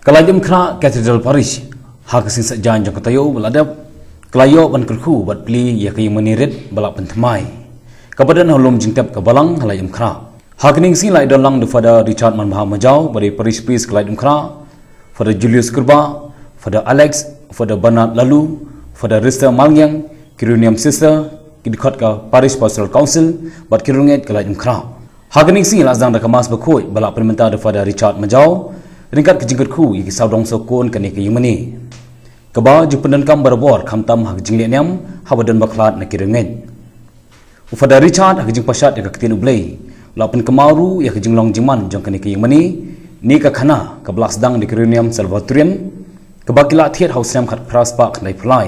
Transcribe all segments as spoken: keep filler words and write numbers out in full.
Ka Laitumkhrah Cathedral Parish, ha ka sngi Saitjaiñ jong ka taïew ba la dep, ka la ïoh ban kyrkhu bad plie ïa ka ïingmane rit ba la pynthymmai, kaba don ha u lum jingtep ka Balang ha Laitumkhrah. Ha kane ka sngi la ïadon lang da u Father Richard Manbha Majaw, ba dei Parish Priest ka Laitumkhrah, Father Julius Kurbah, Father Alex, Father Bernard Laloo, Father Rister Malngiang, ki riewniam sister, ki dkhot ka Parish Pastoral Council, bad ki riewngeit ka Laitumkhrah. Ha kane ka sngi la sdang da ka Mass bakhuid ba la pynmynta da u Father Richard Majaw, ryngkat ka jingkyrkhu ïa ki sawdong sawkun kane ka ïingmane, kaba ju pyndonkam barabor khamtam ha ka jingleh niam haba don bakhlad na ki riewngeit. U Father Richard ha ka jingpashat ïa ka ktien U Blei, u la pynkynmaw ruh ïa ka jinglong jingman jong kane ka ïingmane, ne ka khana kaba la sdang da ki riewniam Salvatorian, kaba ki la thied ha u snem khatphra spah khyndaiphew lai.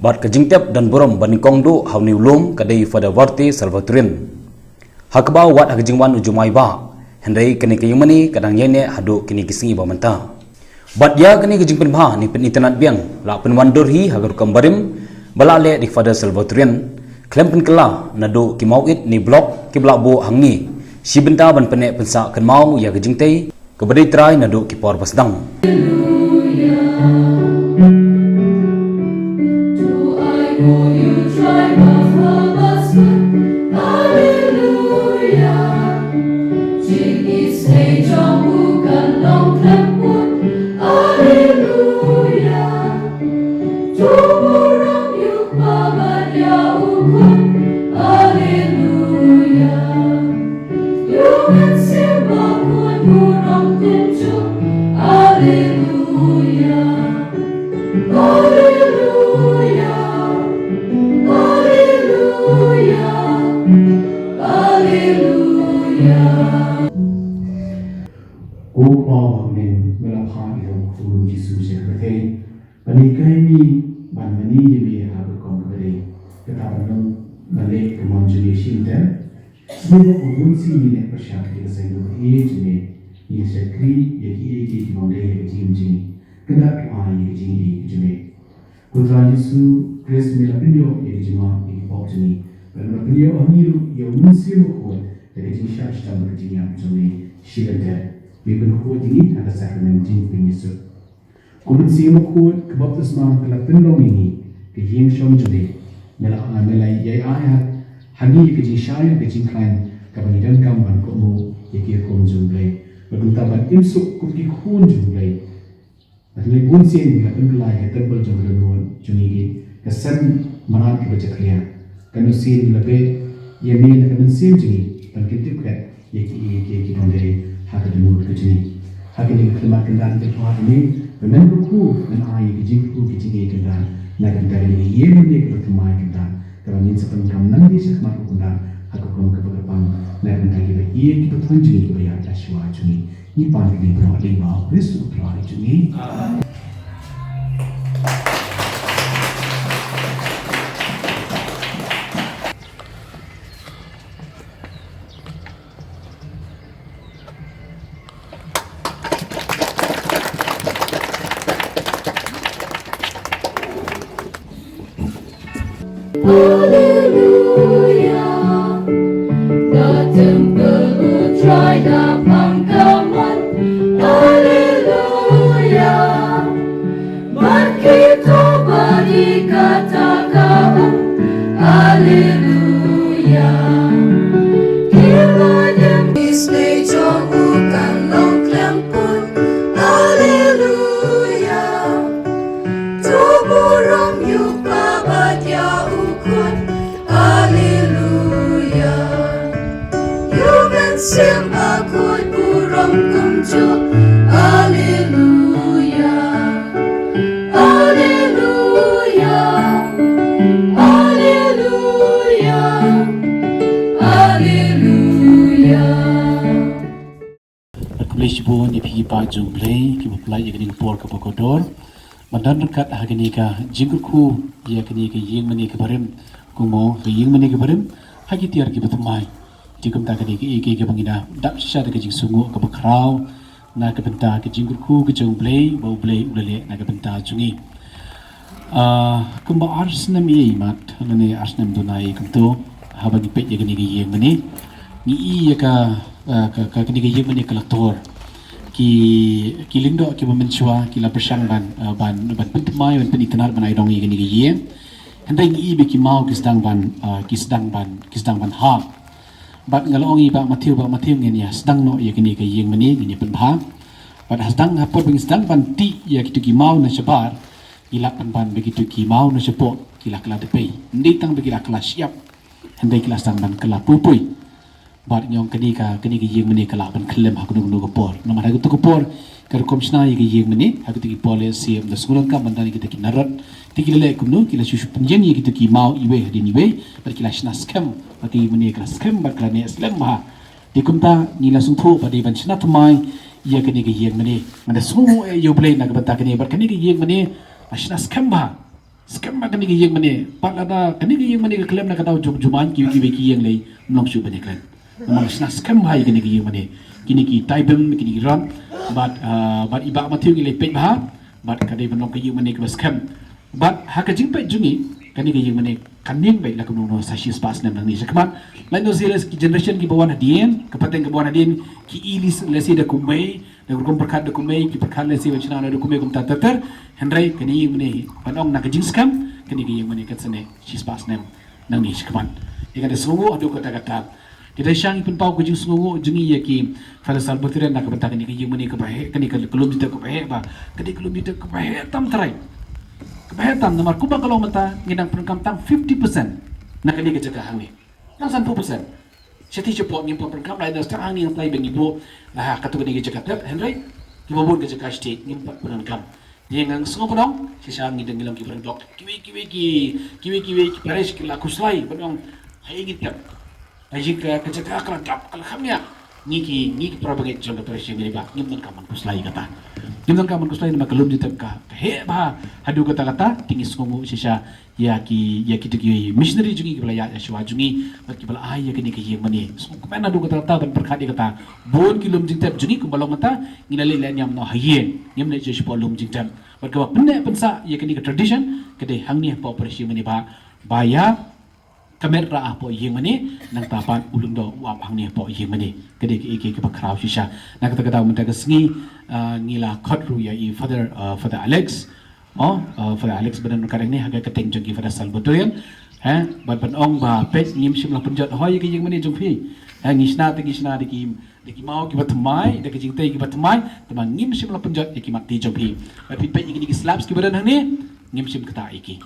Bad ka jingtep don burom ba nyngkong duh ha une u lum ka dei u Father Warte Salvatorian, ha kaba wat ha ka jingwan u jumai bah, hynrei kane ka ïingmane ka dang ïaineh haduh kine ki sngi ba mynta. Bad ïa kane ka jingpynbha ne pynitynnad biang la pynwandur hi ha ka rukom barim ba la leh da ki Father Salvatorian, khlem pynkylla naduh ki mawit ne block kiba la buh hangne, shi bynta ban pynneh pynsah kynmaw ïa ka jingtei kaba dei trai naduh ki por ba sdang. Ko Kpa ba ha bneng, me la phah ïa u Khun Jisu sha ka pyrthei ban hikai ïa ngi, ban mane ïa me ha ka rukom kaba dei. Kata ban long ban leh ka mon jong me shim ter. Sngewbha ba bun sien ngin ïa pyrshah ïa ka seng kaba ïeit jong me, ngin shakri ïa kiei kiei ki bym dei ha ka jingim jong ngi. Kynda to ai ïa ka jingïeit jong me. Ko Trai Jisu Khrist, me la pynïoh ïa ka jingmap ïa ki pop jong ngi. Bad me la pynïoh ha ngi ruh ïa u Mynsiem Bakhuid da ka jingshah shitom bad ka jingïap jong me shilynter. Me pynkhuid ïa ngi ha ka sakrament jingpynïasuk. Ko Mynsiem Bakhuid, ka baptisma ka la pynlong ïa ngi ka ïing shong jong me. Me la, me la ïai ai ha ngi ïa ka jingshai, ka jingkhlaiñ kaba ngi donkam ban kohnguh ïa ki hukum jong U Blei, bad kumta ban im suk kum ki khun jong U Blei. Bad ngi bun sien ngi la pynkylla ïa ka templ jong ka dohnud jong ngi, ka sem mrad kaba jakhlia. Kano sien ngi la beh ïa me na ka mynsiem jong ngi ban kyntiew klet ïa kiei kiei ki bym dei ha ka dohnud ka jong ngi. Ha kane ka khyllipmat kyndan, te To ha kane, ba men kyrkhu, men ai ïa ka jingkyrkhu ka jingïeit kyndan na ka bynta kane ka ïing mane kaba thymmai kyndan, kaba ngin sa pyndonkam nangtei shakhmat ruh kyndan ha ka rukom kaba kyrpang na ka bynta kiba ïeit kiba thoh jong ngi, kiba ïaid shuwa jong ngi. Ngi pan ïa kane baroh ha ïing u Khrist U Trai jong ngi. Haleluya. Ka templ U Trai da pang ka mon. Haleluya. Bad kito ba dei kata ka um. Haleluya. Ki la ïeng. Ki snei jong u kan long khlem pun. Haleluya. To burom ïa U Kpa bad ïa U Khun. Haleluya. Ïa U Mynsiem Bakhuid burom kumjuh. Haleluya. Haleluya. Haleluya. Haleluya. Khublei shibun ïa phi ki paid jong U Blei kiba pynlait ïa kane ka por kaba kordor ban don ryngkat ha kane ka jingkyrkhu ïa kane ka ïing mane kaba rim, kumno ka ïing mane kaba rim ha ki tiar kiba thymmai. Te kumta ka dei kaei kaei kaba ngi da dap shisha da ka jingsngewnguh kaba khraw na ka bynta ka jingkyrkhu ka jong U Blei ba U Blei u la leh na ka bynta jong ngi. Ah, kumba ar snem ïa i mat, lane ar snem duna ïa kumto, haba ngi peit ïa kane ka ïing mane, ngi i ïa ka, ah, ka, ka, kane ka ïing mane ka la tur. Ki ki lyngdoh kiba mynshuwa ki la pyrshang ban, uh, ban ban pynthymmai, ban pynitynnad, ban ai dong ïa kane ka ïing. Hynrei ngi i ba ki maw ki sdang ban, uh, ki sdang ban ki sdang ban hap. Bad nga la ong ïa i Bah Matthew, Bah Matthew, ngin ïa sdang noh ïa kane ka ïing mane, ngin ïa pynbha. Bad ha sdang, ha por ba ngi sdang ban tih ïa kito ki maw na shabar, ngi lah pynban ba kito ki maw na shapoh ki la kylla dpei. Ym dei tang ba ki la kylla shyiap, hynrei ki la sdang ban kylla pui pui. Bad ngi ong kane ka, kane ka ïing mane ka lah ban khyllem ha kano kano ka por. Namar ha kato ka por ka rukom shna ïa ka ïing mane, ha kato ka por lehse ym da sngewlem kam ban don ïa kita ki narod. Te ki la leh kumno, ki la shu shu pynïeng ïa kito ki maw iwei hadien iwei, bad ki la shna skhem ba ka ïing mane ka la skhem bad ka la neh slem bha. Te kumta ngi la sngewthuh ba dei ban shna thymmai ïa kane ka ïing mane. Nga da sngewnguh ïa U Blei na ka bynta kane, bad kane ka ïing mane la shna skhem bha. Skhem bha kane ka ïing mane. Pat lada kane ka ïing mane ka khlem na ka daw jong jumai, kiwei kiwei ki ïing lei ym long shuh ban ïakhlem. Namar la shna skhem bha ïa kane ka ïing mane. Kine ki taibim, kine ki rot. Bad, ah, bad i Bah Matthew ngi lei peit bha. Bad ka dei ban long ka ïing mane kaba skhem. Bad ha ka jingpeit jong ngi, kane ka ïing mane kan ïeng beit la kumno kumno sa shispah snem nangne shakhmat. Lano serious ki generation kiba wan hadien, ka pateng kaba wan hadien, ki i lehse da kumwei, da rukom pyrkhat da kumwei, ki pyrkhat lehse ban shna da kumwei kumta ter ter. Hynrei kane ïing mane ban ong na ka jingskhem, kane ka ïing mane kan sa neh shispah snem nangne shakhmat. Ïa kane sngewnguh haduh katta katta. Te da shang ngi pynpaw ka jingsngewnguh jong ngi ïa ki Father Salvatorian na ka bynta kane ka ïing mane kaba heh, kane ka lum jingtep kaba heh bha. Kane ka lum jingtep kaba heh tam trai. Kaba heh tam, namar kumba ka long mynta ngi dang pyndonkam tang fifty percent na kane ka jaka hangne. Tang sanphew percent. Shatei shapoh ngim pat pyndonkam, lada step hangne ngi trai ba ngi buh, ah, kato kane ka jaka tep, hynrei kiba bun ka jaka shatei ngim pat pyndonkam. Ïa nga sngew pyndonkam, shisha ngi dang ngi long kiba rem dok. Kiwei kiwei ki, kiwei kiwei ki parish ki la khuslai ban ong, haei ngin tep. Haei ka, ka jaka ka la dap, ka la kham ïa. Ngi ki, ngi ki para bangeit jong ka parish ïa ngi ba ngim donkam ban khuslai kata. Ngim donkam ban khuslai namar ka lum jingtep ka, ka heh bha haduh katta katta, te ngi sngewnguh shisha ïa ki, ïa kito ki missionary jong ngi kiba la ïaid shuwa jong ngi, bad kiba la ai ïa kane ka ïing mane. Sngewkmen haduh katta katta ban pyrkhat ïa kata. Bun ki lum jingtep jong ngi kumba long mynta, ngi la leit leh niam noh ha ïing, ngim leit shuh shapoh lum jingtep. Bad kaba pynneh pynsah ïa kane ka tradition ka dei hangne hapoh parish ïing mane ba, ba ïa ka met rah hapoh ïing mane, nangta pat u lyngdoh u ap hangne hapoh ïing mane. Ka dei kaei kaei kaba khraw shisha. Na kata ka daw mynta ka sngi, ah, ngi la khot ruh ïa i Father, ah, Father Alex. Oh, ah, Father Alex ba don ryngkat hangne ha ka kyrteng jong ki Father Salvatorian. Eh, bad ban ong ba peit ngim shym la pynjot hoi ïa ka ïing mane jong phi. Eh, ngi shna te ngi shna da ki, da ki maw kiba thymmai, da ki jingtei kiba thymmai, te ma ngim shym la pynjot ïa ki mat ti jong phi. Bad phi peit ïa kine ki slabs kiba don hangne, ngim shym ktah ïa ki.